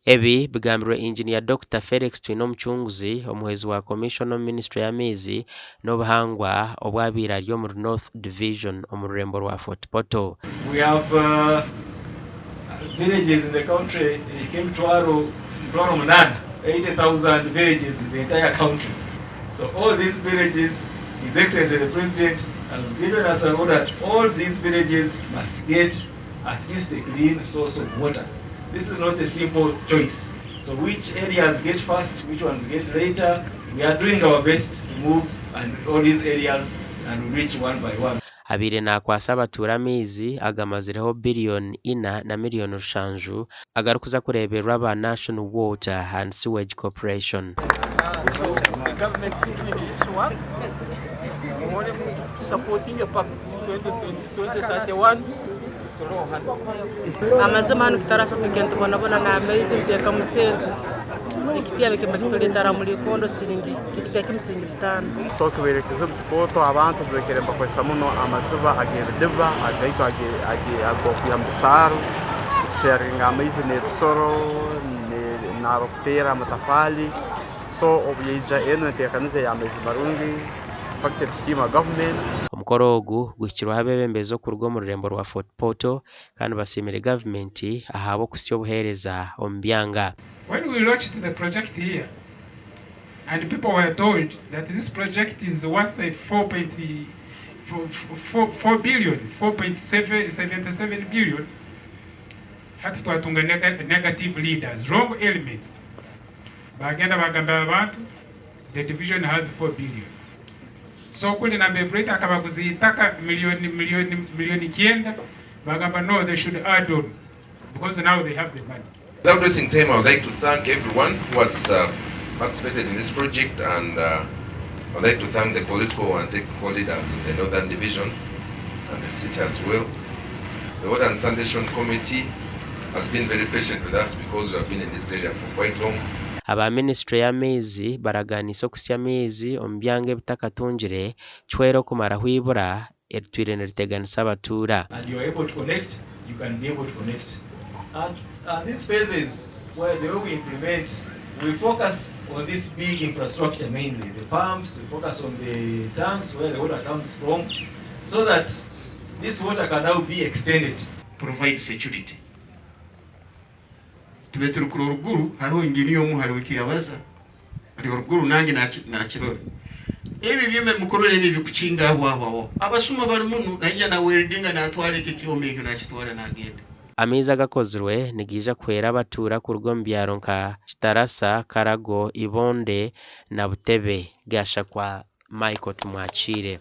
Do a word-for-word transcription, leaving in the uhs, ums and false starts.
Ebi bigambirwe Engineer Dokita Felix Twinomucunguzi, omuhwezi wa Commissioner omu Ministry y'Amaizi n'Obuhangwa, obwabaire ali omuri North Division omu rurembo rwa Fort Portal. We have, uh, villages in the country, eh, emitwaro, emitwaro munaana, eighty thousand villages in the entire country. So all these villages, His Excellency the President has given us an order that all these villages must get at least a clean source of water. This is not a simple choice. So which areas get first, which ones get later? We are doing our best to move and all these areas and reach one by one. Abaire naakwasa abatuura amaizi agamazireho billion ina na million rushanju, agarikuza kureeberwa aba National Water and Sewage Corporation. So, the government is doing its work. Muhone muntu supporting paka twenty twenty, twenty thirty-one. Amazima hanu Kitaraasa twikere nitubonabona n'amaizi, nitwekamu sente. Ekitiiya kiba kituleetera muli ikondo siringi, ekitiiya kimu siringi bitaano. So, tubaire kizibu kikooto, abantu baikere nibakozesa muno amaziba ag'ebidiba, agaitu age-, age-, ag'okwiha mu bisaaru, tusharinga amaizi n'ebisoro, ne-, n'abakuteera amatafaali. So, obu yaija enu enteekaniza y'amaizi marungi, in fact, tusiima government. Omukoro ogu guhikirweho abeebembezi okuruga omu rurembo rwa Fort Portal, kandi basiimire gavumenti ahabw'okuhitsya obuheereza omu byanga. When we launched the project here, and people were told that this project is worth a four point four, four, four billion, four point seven, seventy-seven billion, hati twatunga nega-, negative leaders, wrong elements. Bagenda bagambira abantu, the division has four billion. So kuli na Bebrita akabaguza itaka miliyoni, miliyoni, miliyoni kyenda, bagamba, "No, they should add on, because now they have the money." Without wasting time, I would like to thank everyone who has, uh, participated in this project, and, uh, I would like to thank the political and technical leaders of the Northern Division and the city as well. The Water and Sanitation Committee has been very patient with us because we have been in this area for quite long. Aba minisitule y'amaizi baraganiise okuhitsya amaizi omu byanga ebitakatungire, kicwere okumaraho ibura eritwire niriteganisa abatuura. And you are able to connect, you can be able to connect. And, and these phases where the way we implement, we focus on this big infrastructure mainly, the pumps, we focus on the tanks where the water comes from, so that this water can now be extended. Provide security. Tube tuli kuli oruguru, haroho engini omu hali wiki yabaza, ali oruguru nange naki-, nakirora. Ebi ebyoma ebimukurora ebi ebikukinga aho, aho, aho. Abasuma bali munu, naija na weldinga natwara eki ekyoma ekyo nakitwara nagenda. Amaizi agakozirwe nigaija kuhwera abatuura kuruga omu byaro nka Kitarasa, Karago, Ibonde na Butebe. Gashakwa Michael Tumwakiire.